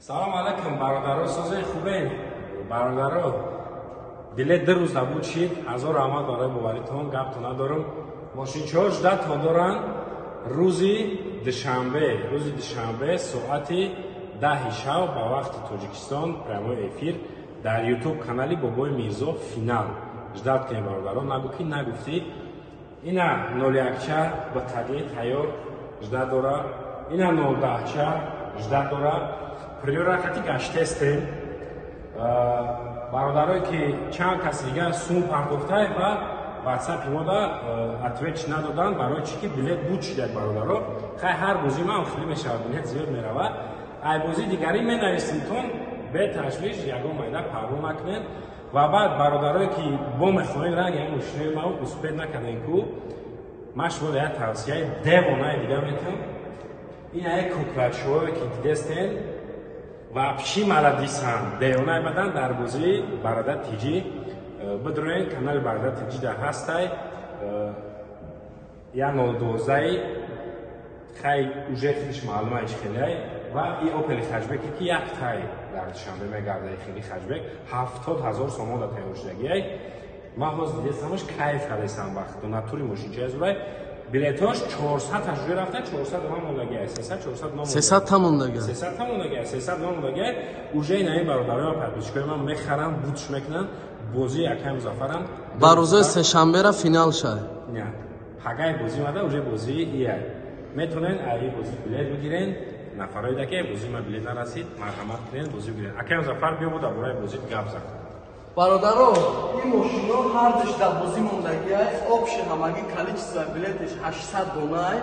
Салом алайкум, бародаро, созен, хубен? Бародаро, билет 2 рӯз набуд шид. Ҳазор раҳмат барои боваритон, гаптон надорам. Мошинчиҳо ждать-тон доранд. Рӯзи душанбе соати 10-и шав ба вақти Тоҷикистон прямой эфир дар Ютуб канали Бобои Мирзо финал. Ждать кунем, бародаро, нагӯ ки нагуфтӣ. Ина 01-ча ба таги тайёр ждать дора, ина 010-ча ждать дора. Приора хати гаштестем. Бародарое ки чанд каси дига сум пардохтай ва ватсапи мода ответ надоданд, барои чӣ ки билет буд шидак, бародаро. Хай, ҳар бозӣ ман хеле мешавад, билет зиёд меравад. Ай бозӣ дигарӣ менависимтон, беташвиш, ягон майда парво накунед. Ва баъд бародарое ки бо мехоҳед ранги ҳамин мошинои ма, успеть накардем ку, ман шумо як тавсияи девонаи дига метам. Ин як куклачиҳое ки дидестен, вообще маладисан, девонаи бадан. Дар бозии Бародар Тиҷӣ бидроен, канали Бародар Тиҷӣ дар ҳастай я 012-и, хай, уже хелиш маълума чи хелиай, ва и Опели хэтчбеке ки як тай дар Душанбе мегарда. Хели хэтчбек 70 000 сомон да тайёр шудагиай. Ман ҳозир дидестамаш, кайф кардесам. Вақт натури мошинчаи зурай. Билетош 400 уже рафта, 400 намондагиай, 300, 400 намонда. 300 та мондагиай. 300 та мондагиай, 300 намондагиай. Уже ин бародарои ман, подписчикои ман мехаранд, бутш мекунанд. Бозии акай Музаффарам. Ба рӯзои сешанбера финал шай. Не, пагай бозӣ мада, уже бозии ия. Метавонед аи бозӣ билет бигирен. Нафарои даке бозии ма билет нарасид, марҳамат кунед, бозӣ бигирен. Акай Музаффар, биё, бо дар бораи бозӣ гап зан. Бародаро, ин мошино ҳардуш дар бозӣ мондагиай. Общий ҳамагӣ количество билетиш 800 донай.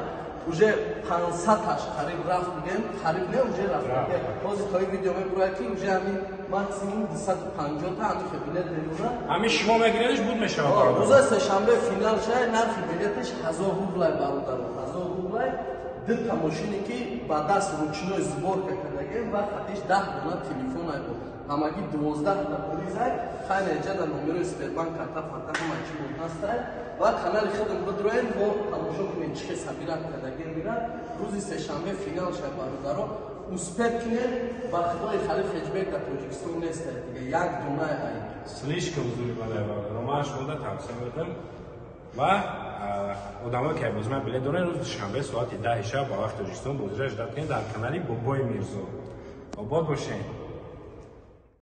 Уже 500-аш қариб рафт, бигем, қариб не, уже рафт. Ҳозир то ин видео мебурад, ки уже ҳамин максимум 250 та ҳамин билет мемонад. Ҳамин шумо мегирениш, буд мешавад, бародар. Рӯзои сешанбе финал шай. Нархи билетиш 1000 рублай, бародаро, 1000 рублай. Дута мошине ки ба даст ручной сборка кардагем ва хатиш 10 дона телефон ай буд, ҳамагӣ 12 та призай. Хайна, иҷа дар номерои Сбербанк карта фарта ҳама чӣ буд ҳастай. Ва канали худам бидроен, бо тамошо кунед, чӣ хел собирать кардагем мира. Рӯзи сешанбе финал шай, бародаро, успеть кунед. Ба худои халиф, хэтчбек дар Тоҷикистон нестай дига, як донай ай. Слишком зури бале, бародаро, ман шумода тавсия медам. Ва одамое ки бозима билет дорен, рӯзи душанбе соати 10-и шаб ба вақти Тоҷикистон бозира ждать кунед дар канали Бобои Мирзо. Обод бошед.